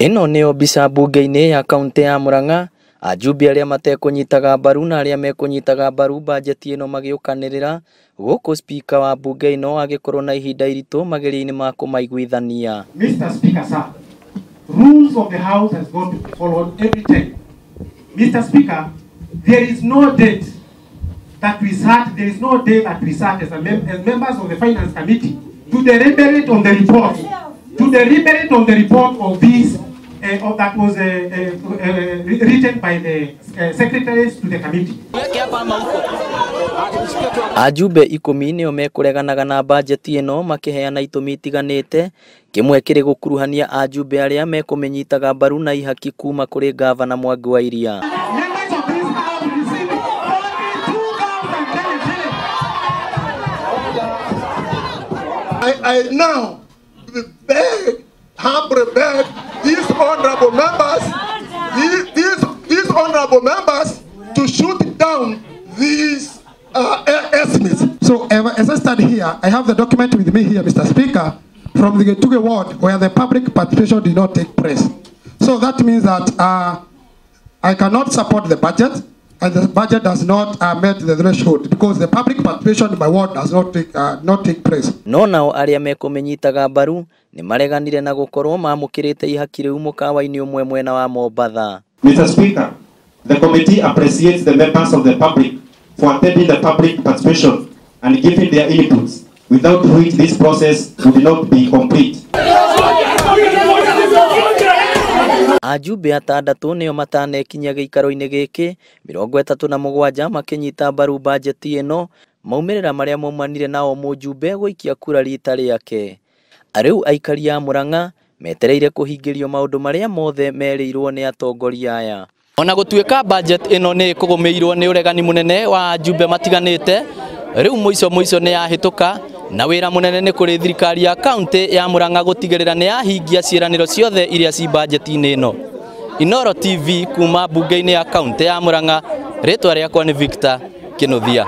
Ĩno nĩyo mbica mbunge-inĩ ya kaunti ya Murang'a, ajumbe arĩa matekũnyitaga mbaru na arĩa mekũnyitaga mbaru bajeti ĩno magĩũkanĩrĩra gũkũ spika wa mbunge ĩno agĩkorwo na ihinda iritũ mageria-inĩ ma kũmaiguithania. Mr. Speaker, sir, rules of the house has got to be followed every time. Mr. Speaker, there is no date that we sat, there is no day that we sat as as members of the Finance Committee to deliberate on the report, to deliberate on the report of this, of that was written by the secretaries to the committee. Ajumbe 10 nĩo mekũreganaga na bajeti ĩno makĩheana itũmi itiganĩte, kĩmwe kĩrĩ gũkuruhania ajumbe arĩa mekũmĩnyitaga mbaru na ihaki kuma kũrĩ gavana Mwangi wa Iria. I now beg, humbly beg these honorable members, these honorable members to shoot down these estimates. So as I stand here, I have the document with me here, Mr. Speaker, from the Gituge ward where the public participation did not take place. So that means that I cannot support the budget, and the budget does not meet the threshold because the public participation in my ward does not take place. No nao arĩa mekũmĩnyitaga mbaru nĩ mareganire na gũkorwo mamũkĩrĩte ihaki rĩu mũkawa-inĩ ũmwe mwena wa Mombatha. Mr. Speaker, the committee appreciates the members of the public for attending the public participation and giving their inputs, without which this process would not be complete. Ajumbe atandatũ nĩo matanekinya gĩikaro-inĩ gĩkĩ, 37 makĩnyita mbaru bajeti ĩno, maumĩrĩra marĩa maumanire nao mũjumbe gũikia kura rita rĩake. Rĩu aikari a Murang'a metereire kũhingĩrio maũndũ marĩa mothe merĩirwo nĩ atongoria aya. Ona gũtuĩka budget ĩno nĩ ĩkũgũmĩirwo nĩ ũregani mũnene wa ajumbe matiganĩte, rĩu mũico mũico nĩ yahĩtũka na wĩra mũnene nĩ kũrĩ thirikari ya kaunti ya Murang'a gũtigĩrĩra nĩ yahingia ciĩranĩro ciothe iria ci bajeti-inĩ ĩno. Inooro TV kuma mbunge-inĩ ya kaunti ya Murang'a, rĩtwa rĩakwa nĩ Victor Kinuthia.